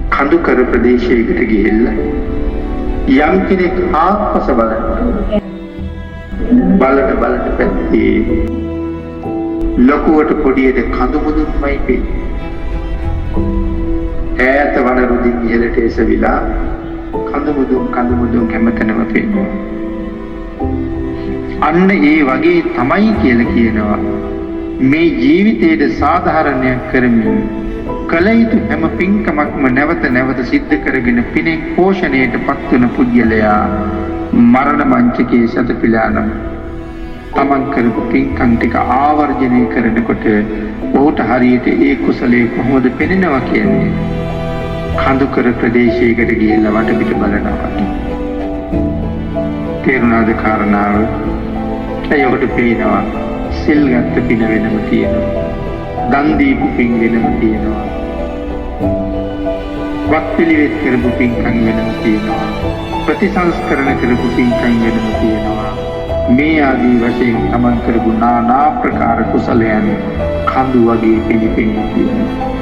කඳුකර ප්‍රදේශයකට ගිහිල්ලා යම් කෙනෙක් ආත්පස බලනවා. බලන බලන පැත්තේ ලොකුවට පොඩියට කඳු මුදුන්මයි පෙන්නේ. ඈත වන රුධින් ඉහළට එසවිලා කඳු මුදුන් කඳු මුදුන් හැමතැනම පෙන්නවා. අන්න ඒ වගේ තමයි කියලා කියනවා. මේ ජීවිතයට සාධාරණයක් කරමින් කළ යුතු හැම පින්කමක්ම නැවත නැවත සිද්ධ කරගෙන පිනෙන් පෝෂණයට පත්වන පුද්ගලයා මරණ මංචකයේ සැතපීලා නම් තමන් කරපු පින්කම් ටික ආවර්ජනය කරනකොට ඔහුට හරියට ඒ කුසලයේ කොහොමද පෙනෙනවා කියන්නේ? කඳුකර ප්‍රදේශයකට ගිහිල්ලා වටපිට බලනවා වගේ. තේරුණාද කාරණාව? ඇයි ඔහුට පේනවා සිල් ගත්ත පින වෙනම තියෙනවා. දන් දීපු පින් වෙනම තියෙනවා. වත් පිළිවෙත් කරපු පින්කම් වෙනම තියෙනවා. ප්‍රතිසංස්කරණ කරපු පින්කම් වෙනම තියෙනවා. මේ ආදී වශයෙන් තමන් කරපු නානා ප්‍රකාර කුසලයන් කඳු වගේ පිළිපෙන්න තියෙනවා.